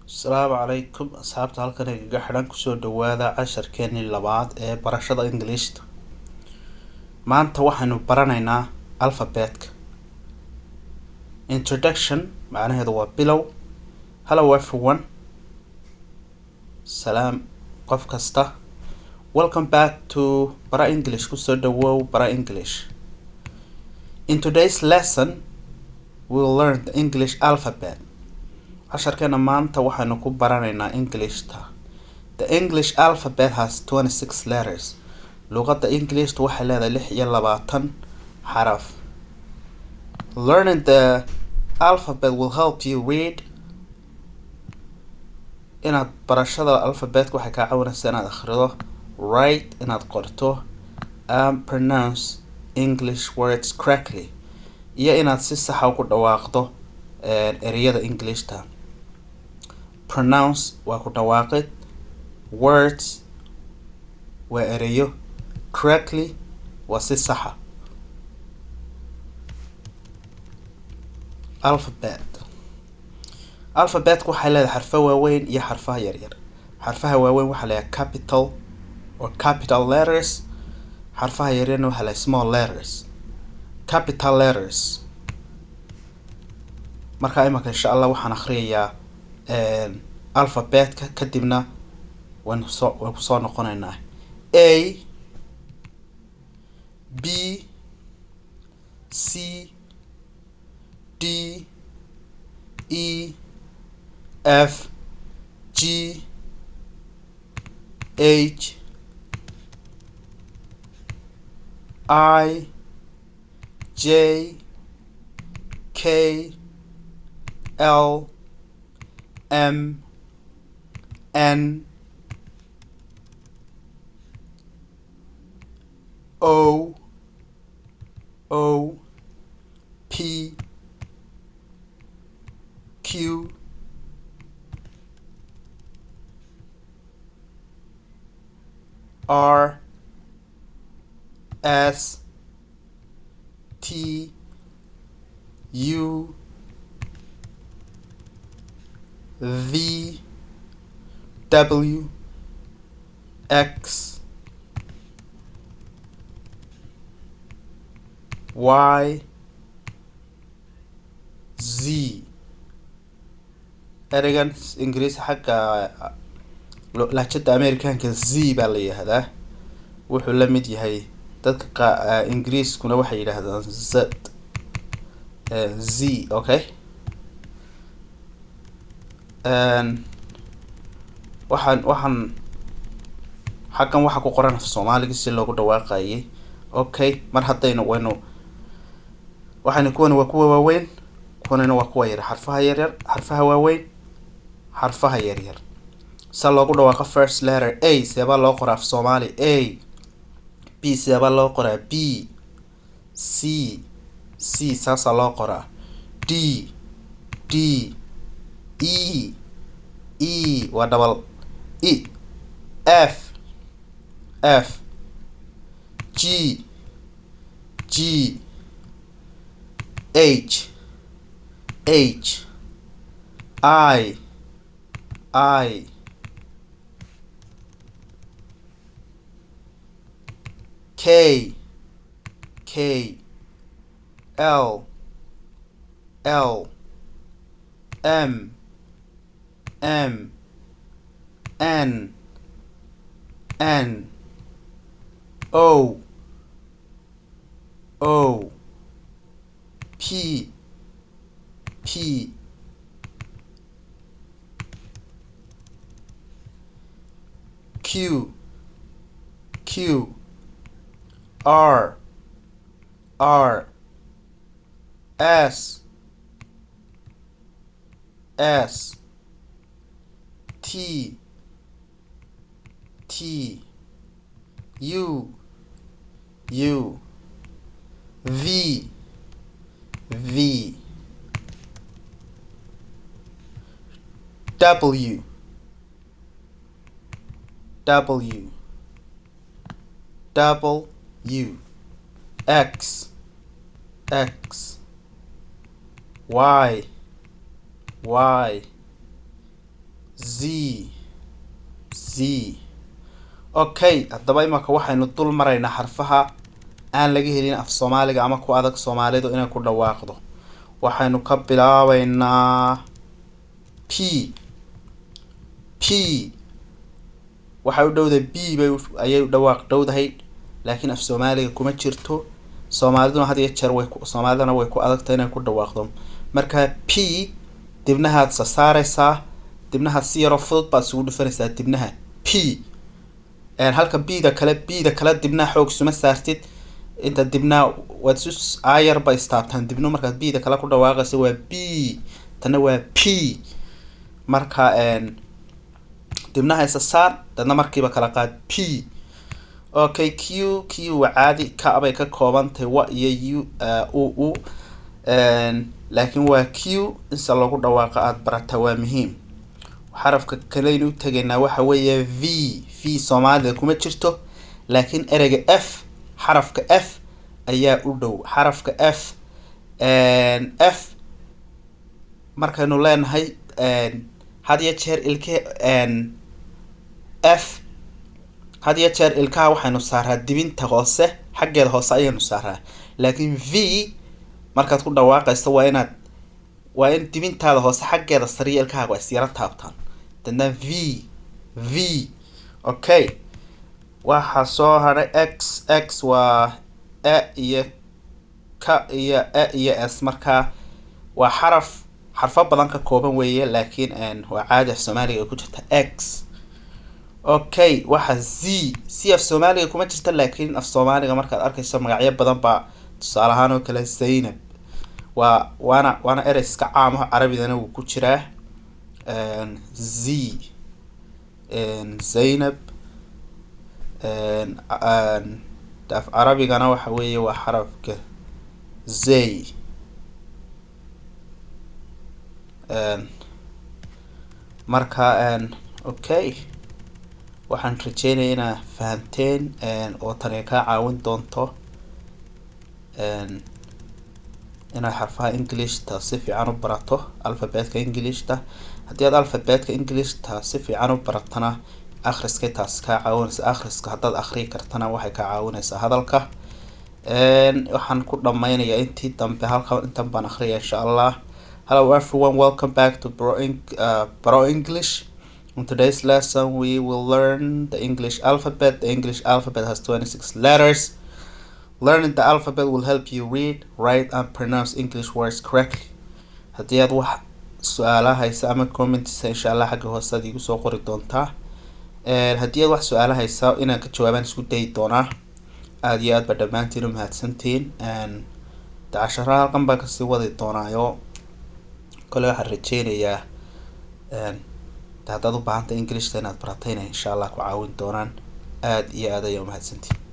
Asalaamu calaykum asxaabta halkan igaga xidhan, kusoo dhawaada casharkeenii labaad ee barashada Englishta. Maanta waxaynu baranaynaa alphabetka. Introduction macnaheedu waa bilow. Hello everyone, salaam qof kasta. Welcome back to Bara English. Kusoo dhawow Bara English. In today's lesson we will learn the English alphabet. Casharkeena maanta waxaynu ku baranaynaa Englishta. The English alphabet has 26 letters. Luqadda Englishta waxay leedahay 26 xaraf. Learning the alphabet will help you read. Inaad barashada alphabetka waxay kaa caawinaysaa inaad akhrido, write inaad qorto, and pronounce English words correctly, iyo inaad si saxa ugu dhawaaqdo ereyada Englishta. Pronounce waa ku dhawaaqid, words waa ereyo, correctly waa si saxa. Alphabet. Alphabetku waxay leedahay xarfo waaweyn iyo xarfaha yaryar. Xarfaha waaweyn waxaa leeyahay capital or capital letters, xarfaha yaryarna waxaa leeyahay small letters. Capital letters. Marka imaka insha Allah waxaan akhriyayaa alphabetka, kadibna waan kusoo noqonaynaa. A, B, C, D, E, F, G, H, I, J, K, L, M, N, O, O, P, Q, R, S, T, U, V, W, X, Y, Z. Ereygan Ingiriis xagga lahjada Americanka Z baa la yihahdaa. Wuxuu la mid yahay dadka Ingiriiskuna waxay yidhaahdaan Z, Z. Okay, waxaan xaggan waxaa ku qoran af Soomaaliga si loogu dhawaaqayay. Okay, mar haddaynu waynu waxaynu kuwani waa kuwa waaweyn, kuwanina waa kuwa yaryar. Xarfaha yaryar, xarfaha waaweyn, xarfaha yaryar sa loogu dhawaaqo. First letter A seebaa loo qoraa af Soomaali? A. B seebaa loo qoraa? B. C, C saasaa loo qoraa. D, D. E, E waa double E. F, F. G, G. H, H. I, I. K, K. L, L. M, M. N, N. O, O. P, P. Q, Q. R, R. S, S. T, T. U, U. V, V. W, W. W. X, X. Y, Y. Z, Z. Okay, haddaba imaka waxaynu dul maraynaa xarfaha aan laga helin af Soomaaliga ama ku adag Soomaalidu inay ku dhawaaqdo. Waxaynu ka bilaabeynaa P. P waxay u dhowdahay B bay ayay u dhawaaq dhowdahay, laakiin af Soomaaliga kuma jirto. Soomaaliduna had iyo jeer way Soomaalidana way ku adagtahay inay ku dhawaaqdo. Marka P dibnahaad sa saareysaa, dibnaha si yaroo fudud baad isugu dhufanaysaa dibnaha P. Halka B-da kale, B-da kale dibnaha xoog isuma saartid. Inta dibnaha waad isu aayar ba istaabtaan dibnu markaad B-da kale ku dhawaaqayso. Waa B, tana waa P. Marka dibnaha isa saar, dadna markiiba kala qaad P. Okay, Q. Q waa caadi, ka bay ka kooban tahay, wa iyo U, U, U, laakiin waa Q. Insa lagu dhawaaqa aada barata waa muhiim. Xarafka kaleynu u tegaynaa waxa weeye V. V Soomaalida kuma jirto, laakiin ereyga F, xarafka F ayaa u dhow. Xarafka F, F markaynu leenahay, had iyo jeer ilke F, had iyo jeer ilkaha waxaynu saaraa dibinta hoose, xaggeeda hoose ayaynu saaraa. Laakiin V markaad ku dhawaaqayso, waa inaad waa in dibintaada hoose xaggeeda sariya ilkahaaga waa isyara taabtaan. Dadna V, V. Okay, waxaa soo hadhay X. X waa E iyo K iyo E iyo S. Marka waa xaraf xarfo badan ka kooban weeye, laakiin waa caadi, af Soomaaliga ay ku jirta X. Okay, waxa Z. C af Soomaaliga kuma jirta, laakiin af Soomaaliga markaad arkayso magacyo badan baa, tusaale ahaan oo kale Zaynab, waa waana ereyska caam ah, Carabidana wuu ku jiraa Z. Zaynab af Carabigana waxa weeye waa xarafka Zay. Marka okay, waxaan rajeynaya inaa fahanteen oo tani kaa caawin doonto inaad xarfaha Englishta si fiican u barato, alphabetka Englishta. Haddii aad alphabetka Englishta si fiican u baratana, akhriskay taas kaa caawinaysa. Akhriska haddaad akhriyi kartana, waxay kaa caawinaysaa hadalka. Waxaan ku dhameynayaa intii dambe halka intan baan akhriyaya, insha Allah. Hello everyone, welcome back to Bro English. In today's lesson we will learn the English alphabet. The English alphabet has 26 letters. Learning the alphabet will help you read, write and pronounce English words correctly. Haddii aad wax su-aalaha haysa ama comments, insha Allah xagga hoose aad igu soo qori doontaa. Haddii aad wax su-aala haysa, inaan ka jawaabaan isku dayi doonaa. Aada iyo aad ba dhammaantiin u mahadsantihiin. De casharaha halkan baan kasii wadi doonaayo. Kole waxaan rajeynayaa de haddaad u baahantay Englishta inaad baratayna, insha Allah ku caawin doonaan. Aada iyo aad ayaa umahadsantihin.